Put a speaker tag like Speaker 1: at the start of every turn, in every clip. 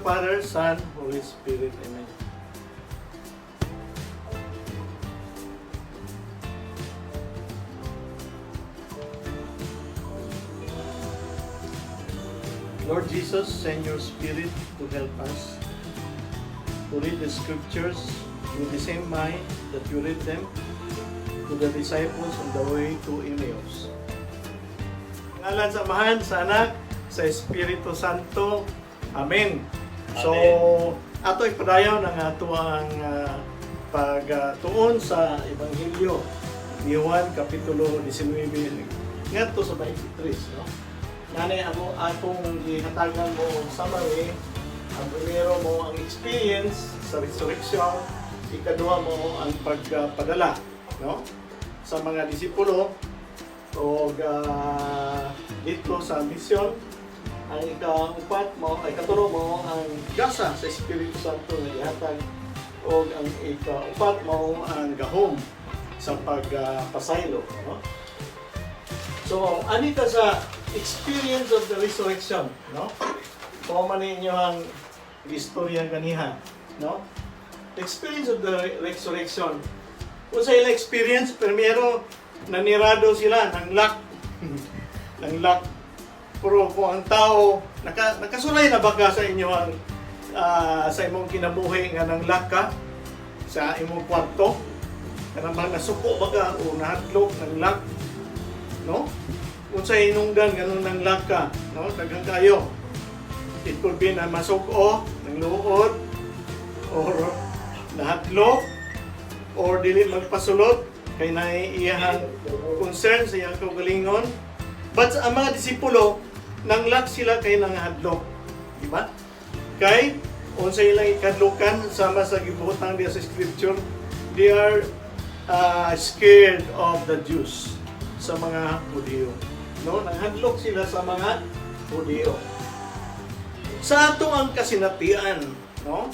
Speaker 1: Father, Son, Holy Spirit. Amen. Lord Jesus, send your Spirit to help us to read the Scriptures with the same mind that you read them to the disciples on the way to Emmaus. Ngalan sa Amahan, sa Anak, sa Espiritu Santo. Amen. So, ato ipadayon ang ato ang pagtuon sa Ebanghelyo ni Juan Kapitulo 19 ngadto sa 23, no? Nani amo atong gihatagan mo og summary. Ang primero mo ang experience sa resurrection, ikaduha mo ang pagpadala, no, sa mga disipulo o dito sa mission. Ang ikaupat mo ay katulo mo ang gasa sa Espiritu Santo nga gihatag, o ang ikaupat mo ang gahom sa pagpasaylo, no? So ani ta sa experience of the resurrection, no? Mao man ninyo ang istorya ganiha, no? The experience of the resurrection. Kung sa ila experience, primero nanirado sila ng lock ng lock. Pero kung ang tao nakasulay na ba ka sa inyo ang sa imong kinabuhi nga nang lock ka sa imong kwarto, kanang bang nasuko ba ka o nahadlok ng lock, no? Unsay hinungdan ganun nang lock ka, no? Daghan kayo. It could be na masuko ng luod or nahadlok or dili magpasulot kay naiyahang concern sa iyang kaugalingon. But ang mga disipulo, nanglock sila kay nangahadlok, di ba? Kay unsa ilang ikadlukan, sama sa gibutang diya sa Scripture, they are scared of the Jews, sa mga Hudiyo, no? Nanghadlok sila sa mga Hudiyo. Sa ato ang kasinatian, no,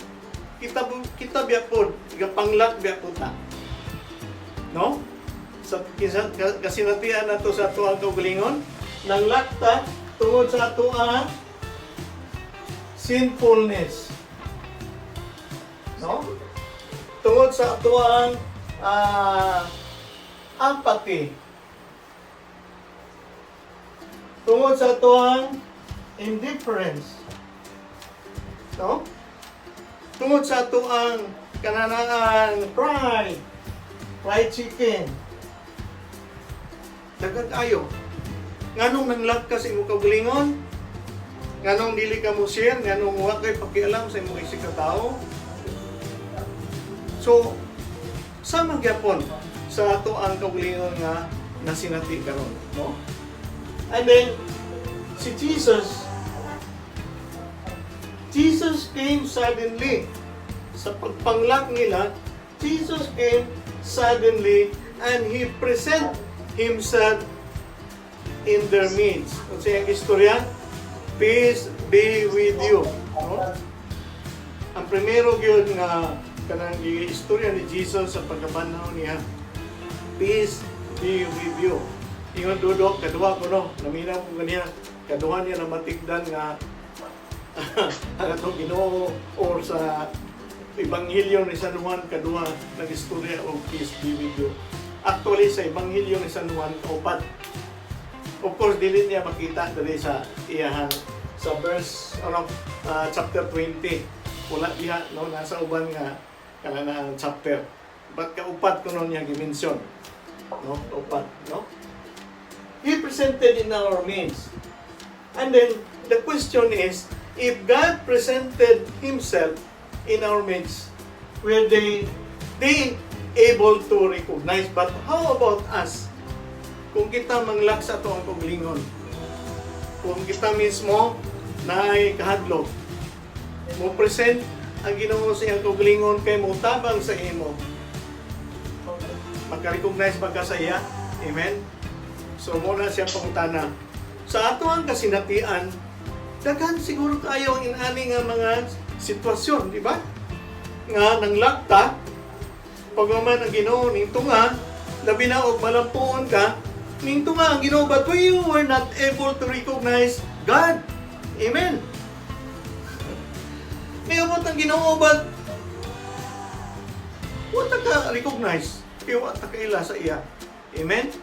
Speaker 1: kita kita biya pod gapanglock biya po ta, no? Sa kasinatian nato sa ato ang kaugalingon, nanglock ta tungod sa ato ang sinfulness, no? Tungod sa ato ang apathy, tungod sa ato ang indifference, no? Tungod sa ato ang kananaan pride, fried chicken. Daghan kayo. Nganong nanglock ka sa imong kaugalingon? Nganong dili ka mo share? Nganong wa kay pakialam sa imong isig ka tao? So sama gyapon sa ato ang kaugalingon nga nasinati karon, no? And then si Jesus, Jesus came suddenly. Sa pagpanglock nila, Jesus came suddenly and He present Himself in their midst. Kung sa iyang istorya, "Peace be with you." No? Ang primero gyud nga kanang istorya ni Jesus sa pagkabanhaw niya, "Peace be with you." Ingon dudok, kaduha ko, no, naminaw ko ganiya, kaduha niya na matigdan nga ang atong Ginoo or sa Ebanghelyo ni San Juan, kaduha nag-istorya og "Peace be with you." Actually, sa Ebanghelyo ni San Juan, kaupat. Of course, dili niya makita dali sa iyahang sa verse ano, chapter 20. Wala diha, no? Nasa uban nga kanang chapter. But kaupat kuno niya gi-mention. No? Kaupat, no? He presented in our midst. And then the question is, if God presented Himself in our midst, were they able to recognize? But how about us? Kung kita manglock sa ato ang kaugalingon, kung kita mismo naay kahadlok, mo present ang Ginoo sa iyang kaugalingon kay mo tabang sa imo, maka-recognize ba ka sa iya? Amen? So mo na siya pangutana. Sa ato ang kasinatian, daghan siguro kayo ang inani nga mga sitwasyon, di ba? Nga nanglock ta, pagmaman ang Ginoo ning tunga, labi na og malampuon ka, ning tunga ang Ginoo, but we were not able to recognize God. Amen. Niabot ang Ginoo, but wa ta ka recognize kay wa ta kaila sa iya. Amen?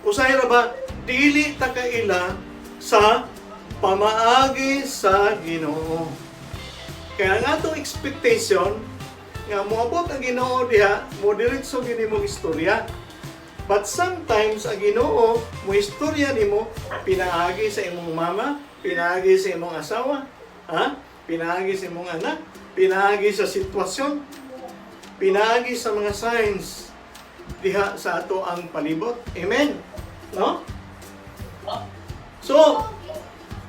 Speaker 1: Usahay ra ba, dili ta kaila sa pamaagi sa Ginoo. Kaya nga atong expectation nga moabot ang Ginoo diha, mo diretso gini mong istorya. But sometimes ang Ginoo mo istorya nimo pinaagi sa imong mama, pinaagi sa imong asawa, ha? Pinaagi sa imong anak, pinaagi sa sitwasyon, pinaagi sa mga signs diha sa ato ang palibot. Amen. No? So,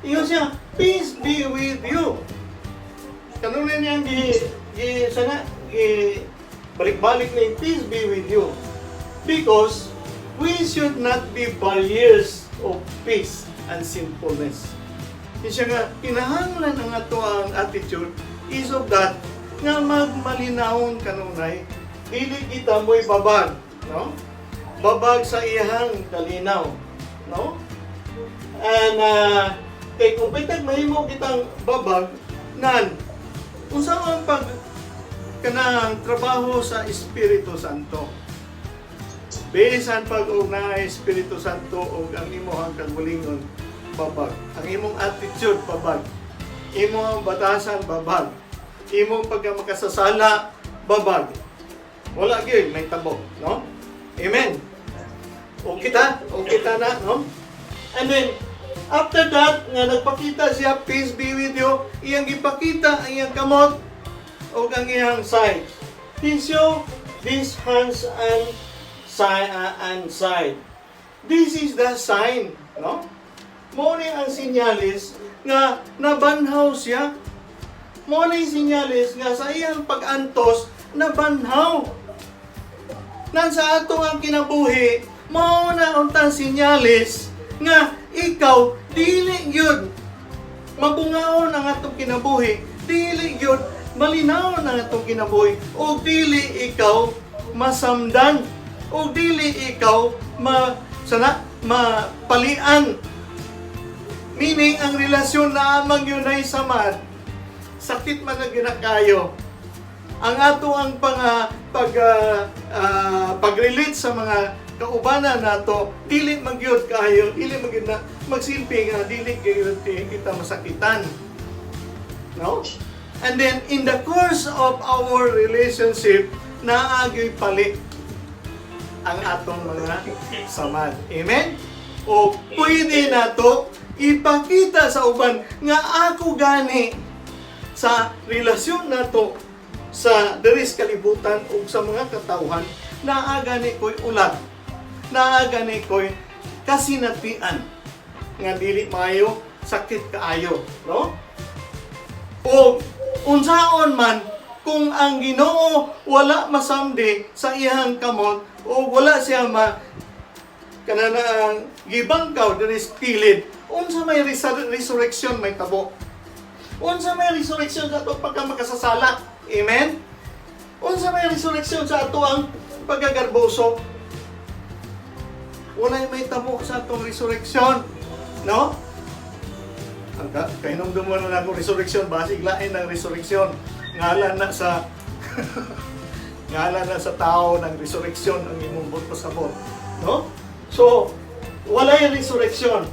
Speaker 1: ingon siya, "Peace be with you." Kanunay niyang gi sana gi balik-balik na yung "Peace be with you." Because we should not be barriers of peace and sinfulness. Di siya nga, kinahanglan ang ato ang attitude is of that nga magmalinawon kanunay, dili kita mo'y babag, no? Babag sa iyang kalinaw, no? And kay kung pitag mahimo kitang babag, nan, unsa man pag kanang trabaho sa Espiritu Santo? Bisan pag og naa Espiritu Santo og ang imong kaugalingon babag, ang imong attitude babag, imong batasan babag, imong pagka makasasala babag. Wala gyud may tabo, no? Amen. Okay ta na, no? And then after that, nga nagpakita siya, "Peace be with you," iyang gipakita ang iyang kamot o ang iyang side. He show these hands and side. This is the sign, no? Mao ni ang sinyalis nga nabanhaw siya. Mao ni sinyalis nga sa iyang pag-antos nabanhaw. Nan sa ato ang kinabuhi, mao na untang sinyalis nga ikaw dili gyud mabungaon ang atong kinabuhi, dili gyud malinawon ang atong kinabuhi, o dili ikaw masamdan, o dili ikaw ma sana mapalian. Meaning, ang relasyon na amang yun ay samad, sakit man ang ginakayo. Ang ato ang pag pag-relate sa mga kaubanan nato, dili magyud kaayo, dili magyud na magsilbi nga dili gyud kita masakitan. No? And then in the course of our relationship, naagyoy pali ang atong mga samad. Amen? O pwede nato ipakita sa uban nga ako gani sa relasyon nato sa diri sa kalibutan ug sa mga katawhan, naa gani ko'y ulat, naa gani ko'y kasinatian nga dili maayo, sakit kaayo, no? O unsaon man kung ang Ginoo wala masamdi sa iyang kamot o wala siya ma kanang gibangkaw diri sa kilid, unsa may resurrection may tabo? Unsa may resurrection sa ato pagka makasasala? Amen? Unsa may resurrection sa ato ang pagkagarboso? Walay may tabo sa atong resurrection, no? Ang kahinumdum mo na akong resurrection, basig lain ng resurrection. Ngalan na sa tao ng resurrection ang imong pasabot, no? So, walay resurrection.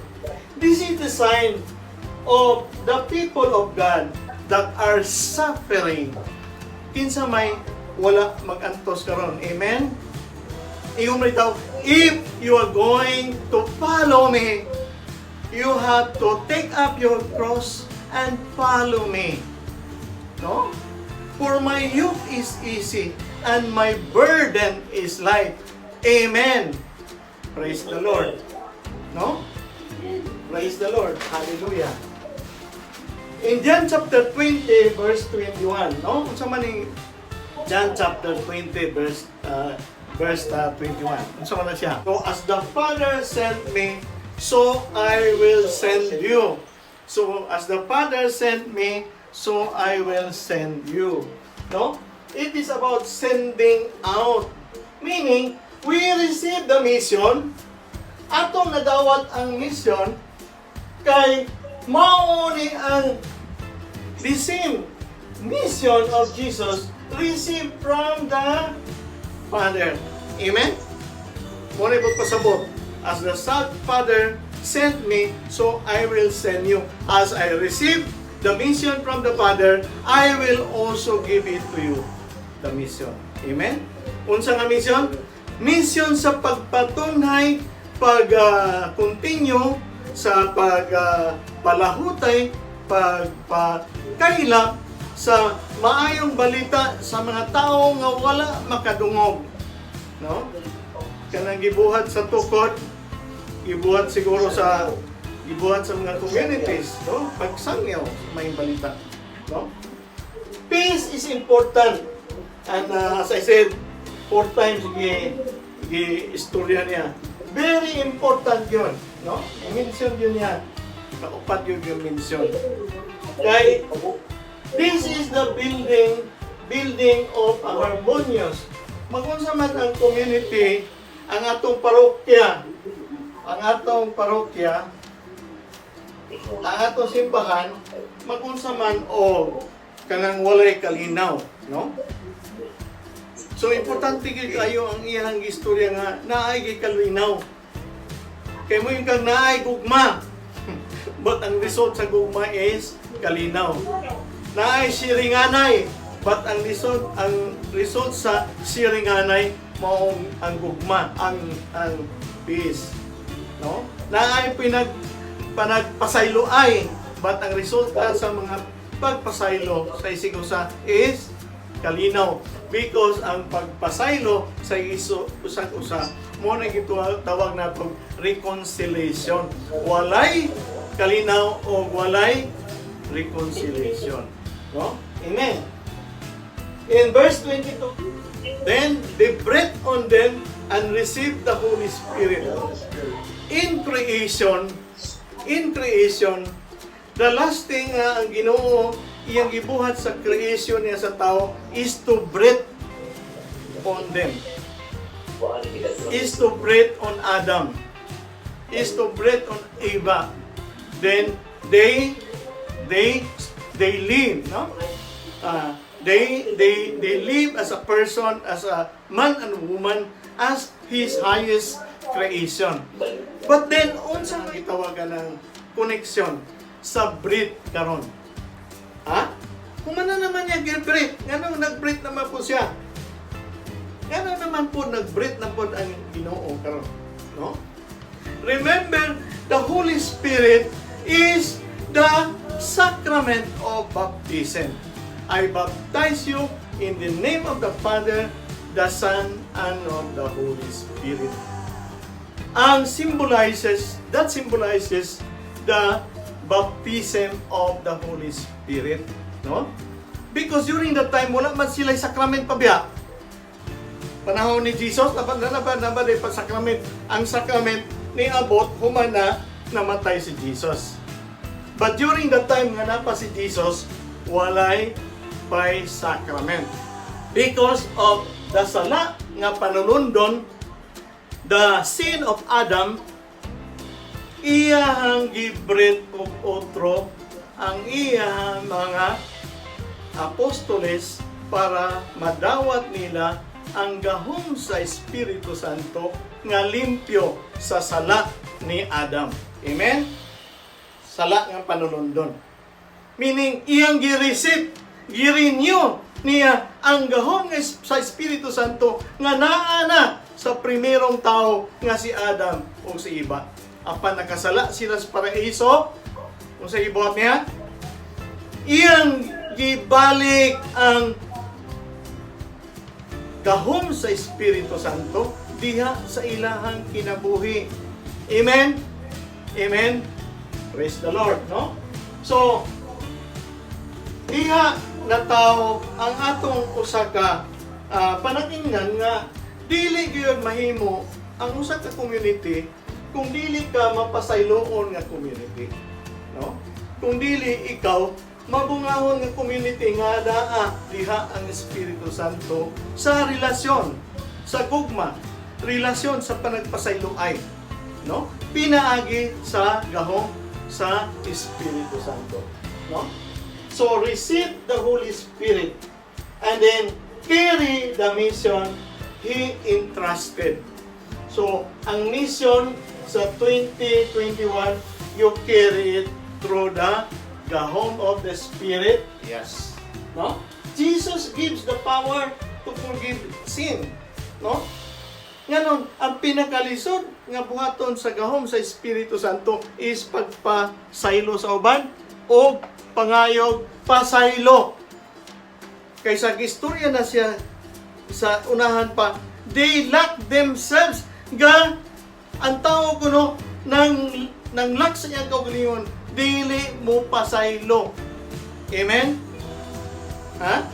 Speaker 1: This is the sign of the people of God that are suffering. Kinsa may wala magantos karon? Amen? Ingon man itaw, "If you are going to follow me, you have to take up your cross and follow me." No? "For my yoke is easy and my burden is light." Amen. Praise the Lord. No? Praise the Lord. Hallelujah. In John chapter 20 verse 21, no? Unsa man ning John chapter 20 verse 21? Unsa man na siya? "So as the Father sent me, so I will send you." So as the Father sent me, so I will send you. No? It is about sending out. Meaning, we receive the mission, atong nadawat ang mission, kay mao ni ang the same Mission of Jesus received from the Father. Amen? Mao na pasabot. "As the Son Father sent me, so I will send you. As I received the mission from the Father, I will also give it to you." The mission. Amen? Unsa nga mission? Mission sa pagpatunhay, pag continue sa pag palahutay, pagpakaila sa maayong balita sa mga tao nga wala makadungog. No? Kanang gibuhat sa tukod, gibuhat siguro sa gibuhat sa mga communities, no? Pagsangyaw sa maayong balita, no? Peace is important. And as I said, four times gi gi istorya niya. Very important yun, no? I-mention yun niya. Kaupat yun yung mention. Kay this is the building of a harmonious. Magunsa man ang community, ang atong parokya, ang atong simbahan, magunsa man o kanang walay kalinaw, no? So importante gyud kayo ang iyang istorya nga naay gyud kalinaw. Kay mo yung kang naay gugma. But ang result sa gugma is kalinaw. Naay siringanay. But ang result sa siringanay mao ang gugma, ang peace. No? Naay panagpasayloay, but ang resulta sa mga pagpasaylo sa isig usa is kalinaw, because ang pagpasaylo sa iso usag usa mo na gitawag nato reconciliation. Walay kalinaw o walay reconciliation, no? Amen. In verse 22, "Then they breathed on them and received the Holy Spirit." In creation, the last thing nga ang Ginoo iyang gibuhat sa creation niya sa tao is to breathe on them. Is to breathe on Adam. Is to breathe on Eva. Then they live, no? They live as a person, as a man and woman, as his highest creation. But then, unsa may gitawagan ng connection sa breath karon? Ha? Humana naman niya gi-breathe. Ngano nag-breathe naman po siya? Ngano naman po nag-breathe na po ang Ginoo karon? No? Remember, the Holy Spirit is the sacrament of baptism. "I baptize you in the name of the Father, the Son, and of the Holy Spirit." That symbolizes the baptism of the Holy Spirit. No? Because during that time, wala man sila sacrament pa biya. Panahon ni Jesus, naba pa sacrament. Ang sacrament niabot human na namatay si Jesus. But during the time nga napa si Jesus, walay by sacrament. Because of the sala nga panulundon, the sin of Adam, iyahang gi-breathe og otro ang iyahang mga apostoles para madawat nila ang gahom sa Espiritu Santo nga limpyo sa sala ni Adam. Amen? Sala nga panulundon. Meaning, iyang gi-receive, gi-renew niya ang gahom nga sa Espiritu Santo nga naa na sa primerong tao nga si Adam o si Eva. Apan nakasala sila sa paraiso, kung sa ibuhat niya, iyang gibalik ang gahom sa Espiritu Santo diha sa ilahang kinabuhi. Amen? Amen? Praise the Lord, no? So, diha na tao ang atong usa ka panakinggan nga dili gyud mahimo ang usa ka community kung dili ka mapasayloon nga community, no? Kung dili ikaw mabungahon nga community nga naa diha ang Espiritu Santo sa relasyon sa gugma, relasyon sa panagpasayloay, no? Pinaagi sa gahom sa Espiritu Santo, no? So receive the Holy Spirit and then carry the mission He entrusted. So, ang mission sa 2021, you carry it through the gahom of the Spirit.
Speaker 2: Yes.
Speaker 1: No? Jesus gives the power to forgive sin. No? Nganon, ang pinakalisod nga buhaton sa gahom sa Espiritu Santo is pagpasaylo sa uban o pangayog pasaylo. Kaysa gistorya na siya sa unahan pa, they lock themselves ga ang tao kuno nang lock sa iyang kaugalingon, dili mo pasaylo. Amen? Ha?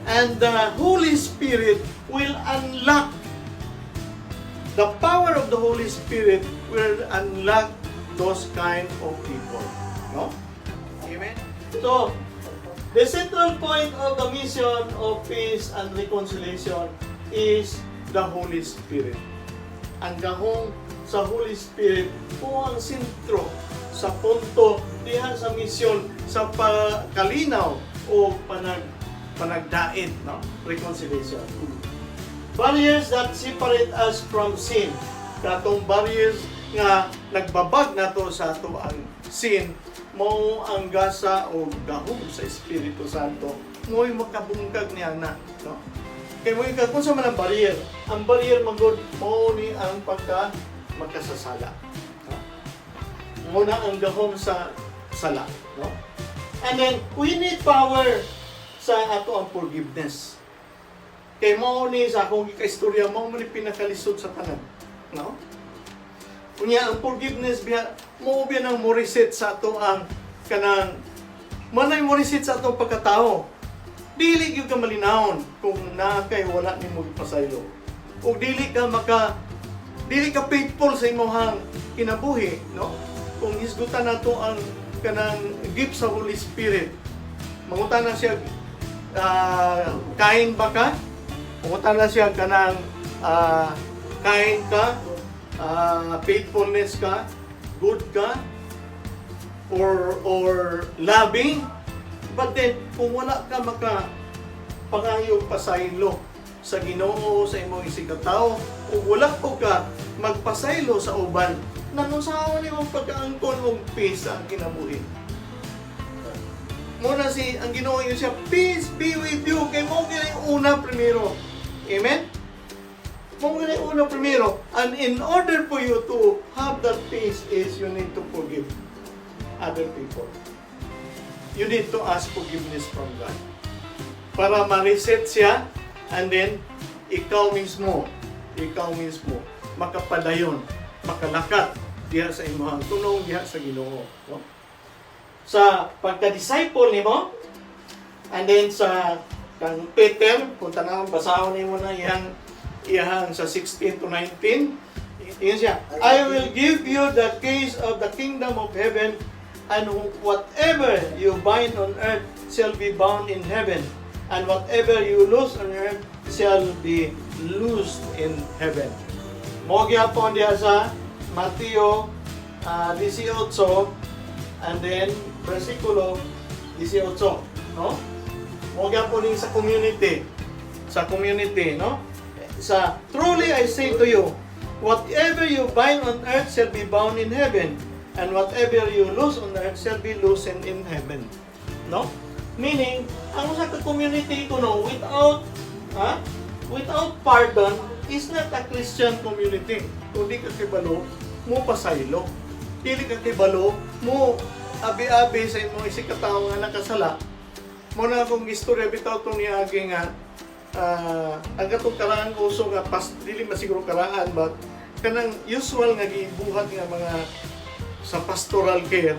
Speaker 1: And the Holy Spirit will unlock, the power of the Holy Spirit will unlock those kind of people. No? Amen? So, the central point of the mission of peace and reconciliation is the Holy Spirit. Ang gahom sa Holy Spirit po ang sentro sa punto diha sa misyon sa pagkalinaw o panagdait, no, reconciliation. Barriers that separate us from sin, katong barriers nga nagbabag nato sa ato ang sin, mao ang gasa o gahom sa Espiritu Santo mo'y makabungkag niya na, no? Kay mo ka kung sa man ang barrier magod mao ni ang pagka makasasala, no? Muna ang gahom sa sala, no? And then we need power sa ato ang forgiveness. Kay mao ni sa akong gikaistorya, mao man ni pinakalisod sa tanan, no? Unya ang forgiveness biya mo biya nang mo reset sa ato ang kanang manay mo reset sa atong pagkatao. Dili gyud ka malinawon kung naa kay wala nimo gipasaylo. Ug dili ka faithful sa imong kinabuhi, no? Kung hisgutan nato ang kanang gift sa Holy Spirit, mangutana siya, "Kind ba ka?" Mangutana siya kanang kind ka, faithfulness ka, good ka, or loving. But then, kung wala ka maka pangayo pasaylo sa Ginoo sa imong isigkatawo, ug wala po ka magpasaylo sa uban, nangusaon imong pagkaangkon og peace ang kinabuhi? Muna si ang Ginoo yun siya, "Peace be with you." Kay mo gyud yung una primero. Amen? Mo gyud yung una primero. And in order for you to have that peace is you need to forgive other people. You need to ask forgiveness from God. Para ma-reset siya and then ikaw mismo makapadayon, makalakat diha sa imong tunong diha sa Ginoo. No? Sa pagka-disciple nimo and then sa kang Peter, kung tanawon, basahon nimo na iyang sa 16 to 19, yun siya, "I will give you the keys of the kingdom of heaven, and whatever you bind on earth shall be bound in heaven, and whatever you loose on earth shall be loosed in heaven." Mo gyapon diha sa Mateo 18 and then versikulo 18, no? Mo gyapon ning sa community, no? Sa "Truly I say to you, whatever you bind on earth shall be bound in heaven, and whatever you loose on earth shall be loosened in heaven." No? Meaning, ang usa ka community kuno without pardon is not a Christian community. Kung di ka kibalo, mo pasaylo. Dili ka kibalo, mo abi-abi sa imong isigkatawo nga nakasala. Mo na akong istorya bitaw tong niagi nga ang katong karaan uso nga pas dili man siguro karaan, but kanang usual nga gibuhat nga mga sa pastoral care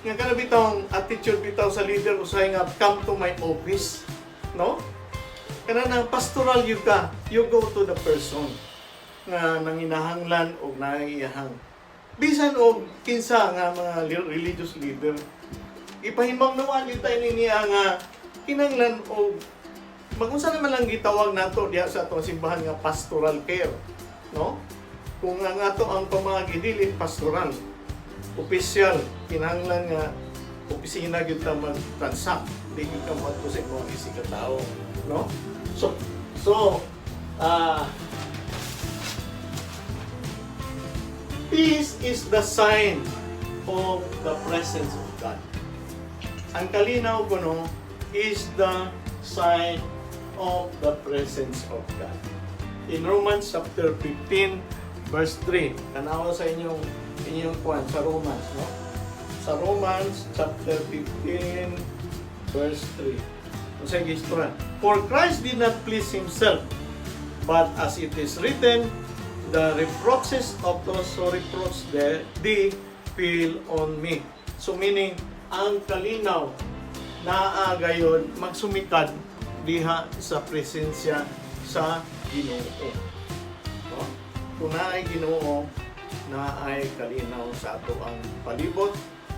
Speaker 1: nga kana bitaw attitude bitaw sa leader usahay nga "Come to my office," no? Kana nang pastoral you ka, you go to the person nga nanginahanglan og naiyahang bisan og kinsa nga mga religious leader. Ipahimangnuan gyud tayo niya nga kinahanglan og magunsa naman lang gitawag nato diha sa atong simbahan nga pastoral care, no? Kung ang ato ang pamaagi dili pastoral, official, kinahanglan nga opisina gyud ta mag-transact. Di gyud ka moadto sa imong isig ka tao, no? So peace is the sign of the presence of God. Ang kalinaw kuno is the sign of the presence of God. In Romans chapter 15 verse 3, tanawa sa inyong kuan sa Romans, no? Sa Romans chapter 15 verse 3. Unsay gistorya? "For Christ did not please himself, but as it is written, the reproaches of those who reproach thee fell on me." So meaning, ang kalinaw naa gayon magsumikad diha sa presensya sa Ginoo. No? Kung naay Ginoo, naay kalinaw sa ato ang palibot,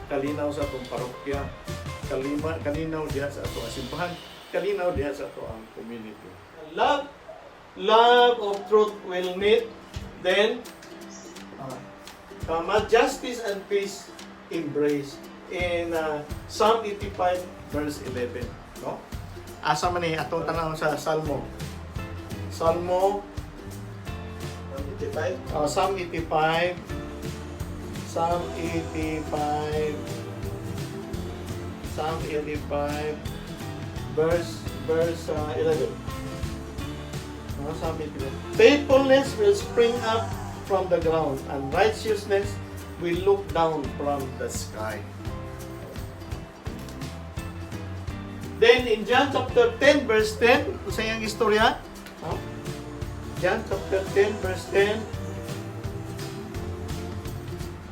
Speaker 1: kalinaw sa atong parokya, kalinaw diha sa ato ang simbahan, kalinaw diha sa ato ang community. Love of truth will meet, then kama justice and peace embrace in Psalm 85 verse 11, no? Asa man ni atong tanaw sa Salmo? Salmo
Speaker 2: 85.
Speaker 1: Psalm 85, Psalm 85, Psalm 85 verse 11. No, Psalm 85. "Faithfulness will spring up from the ground and righteousness will look down from the sky." Then in John chapter 10 verse 10, unsa iyang istorya? No? John chapter 10 verse 10.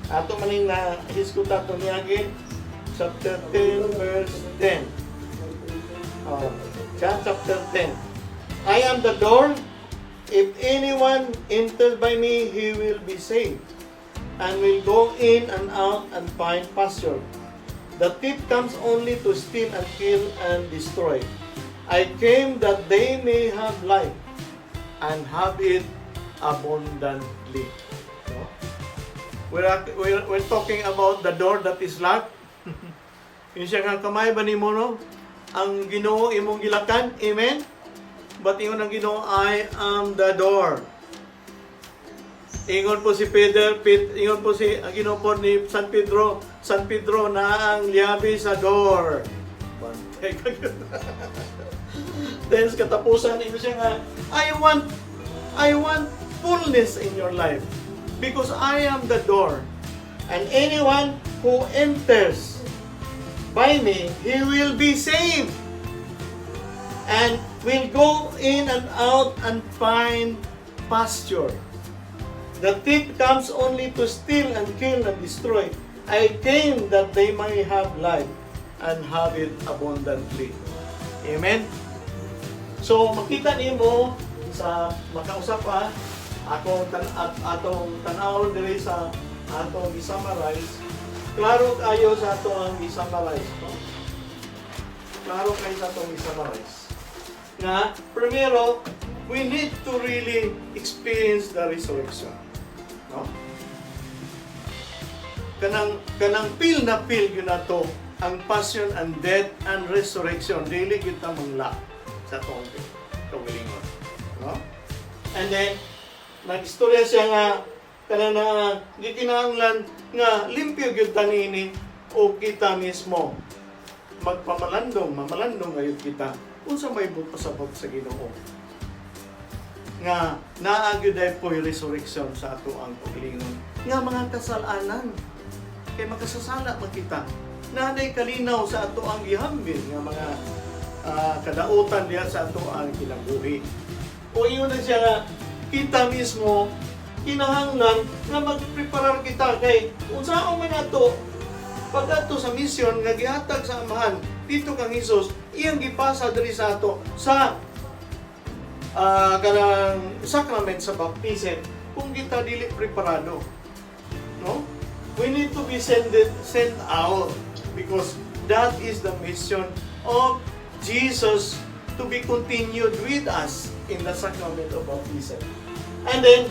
Speaker 1: Ato maning na hisgutan to niagi, chapter 10 verse 10. Oh, John chapter 10. "I am the door. If anyone enters by me, he will be saved and will go in and out and find pasture. The thief comes only to steal and kill and destroy. I came that they may have life and have it abundantly." No? We're talking about the door that is locked. Yun siya nga kamay ba nimo, no? Ang Ginoo imong gilakan, amen? But ingon ang Ginoo, "I am the door." Ingon po si Peter, ingon po si ang Ginoo po ni San Pedro, "San Pedro, na ang liyabe sa door." Bantay ka yun. Then sa katapusan, ingon siya nga, "I want fullness in your life because I am the door. And anyone who enters by me, he will be saved and will go in and out and find pasture. The thief comes only to steal and kill and destroy. I came that they may have life and have it abundantly." Amen? So, makita nimo sa makausap pa, akong tan at atong tan-awon diri sa atong gi-summarize. Klaro kayo sa atong ang gi-summarize, no? Klaro kayo sa atong gi-summarize. Nga, primero, we need to really experience the resurrection. No? Kanang feel na feel gyud nato ang passion and death and resurrection, dili gyud ta mangla sa atong kaugalingon, no? And then nagistorya siya nga kanang na gikinahanglan nga limpyo gyud ta niini o kita mismo magpamalandong, mamalandong gayud kita unsa may buot pasabot sa Ginoo nga naa gyud ay po'y resurrection sa ato ang kaugalingon nga mga kasalanan kay makasasala man kita, naanay kalinaw sa ato ang gihambin nga mga kadautan diha sa ato ang kinabuhi. O ingon na siya nga kita mismo kinahanglan nga magpreparar kita kay unsaon man ato pag-adto sa misyon nga gihatag sa Amahan dito kang Hesus, iyang gipasa diri sa ato sa kanang sacrament sa baptism kung kita dili preparado, no? We need to be sent out because that is the mission of Jesus to be continued with us in the sacrament of baptism. And then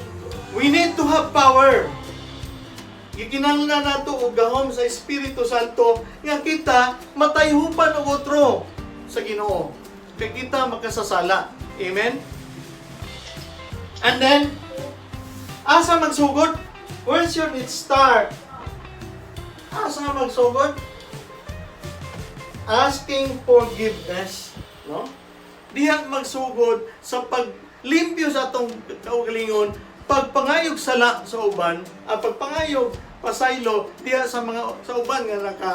Speaker 1: we need to have power. Gikinahanglan nato og gahom sa Espiritu Santo nga kita matayhupan og otro sa Ginoo. Kay kita makasasala. Amen? And then, asa magsugod? Where should it start? Asa magsugod? Asking forgiveness, no? Diha magsugod sa paglimpyo sa atong kaugalingon, pagpangayog sala sa uban, ang pagpangayog pasaylo diha sa mga sa uban nga naka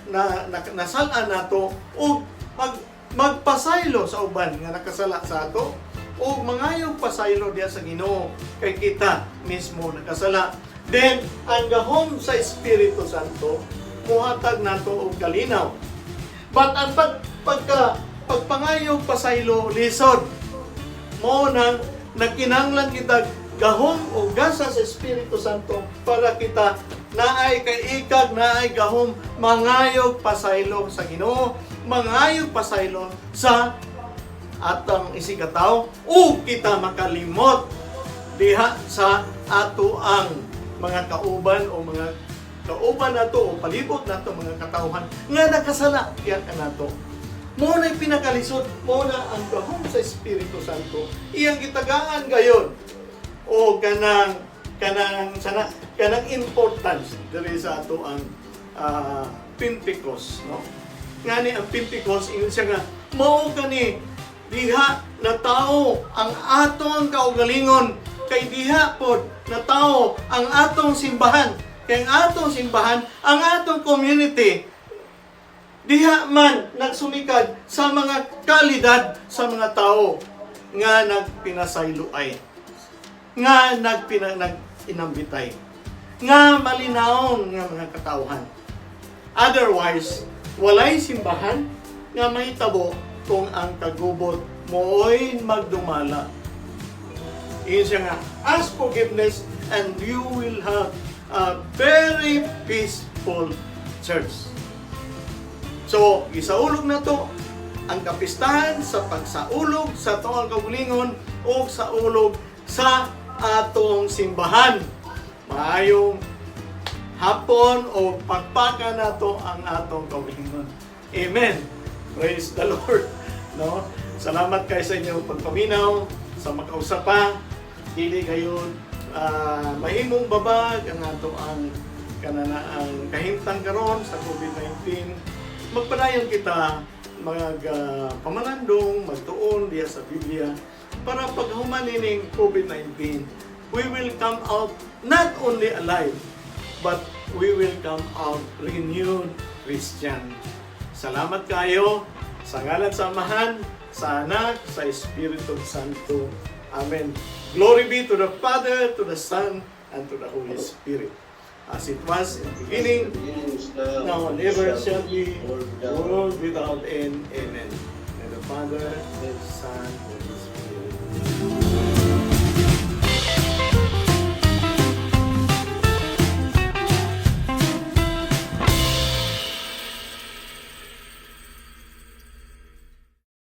Speaker 1: na, na nasal-an nato ug magpasaylo sa uban nga nakasala sa ato ug mangayog pasaylo diha sa Ginoo kay kita mismo nakasala. Then ang gahom sa Espiritu Santo muhatag nato og kalinaw. But ang pagpangayog pasaylo, lisod. Mao nang nagkinahanglan kita gahom o gasa sa Espiritu Santo para kita naay kaikag, naay gahom mangayog pasaylo sa Ginoo, mangayog pasaylo sa atong isigkatawo ug kita makalimot diha sa ato ang mga kauban o mga kauban nato o palibot nato mga katawhan nga nakasala diha kanato. Mao na pinakalisod, mao na ang gahom sa Espiritu Santo. Iyang gitagaan gayon o kanang sana kanang importance diri sa ato ang Pentecost, no? Ngani ang Pentecost, ingon siya nga mao kani diha na tao ang atong kaugalingon kay diha pod na tao ang atong simbahan, kay ang atong simbahan, ang atong community, diha man nagsumikad sa mga kalidad sa mga tao nga nagpinasaylo ay nga nag-inambitay nga malinawon nga mga katawhan. Otherwise, walay simbahan nga mahitabo kung ang kagubot mooy magdumala. Iyon siya nga, ask forgiveness and you will have a very peaceful church. So, isaulog na to ang kapistahan sa pagsaulog sa atong kaugalingon o sa ulog sa atong simbahan. Maayong hapon o pagpaka nato ang atong kaugalingon. Amen. Praise the Lord. No? Salamat kay sa inyong pagpaminaw sa makausap pa. Dili gayon mahimong babag ang ato ang kanana ang kahimtang karon sa COVID-19. Magpadayon kita mag pamalandong, magtuon diha sa Biblia para paghuman ining COVID-19, we will come out not only alive, but we will come out renewed Christian. Salamat kayo sa ngalan sa Amahan, sa Anak, sa Espiritu Santo. Amen. Glory be to the Father, to the Son, and to the Holy Spirit. As it was in the beginning, now and ever shall be, world without end. Amen. And the Father, the Son, Holy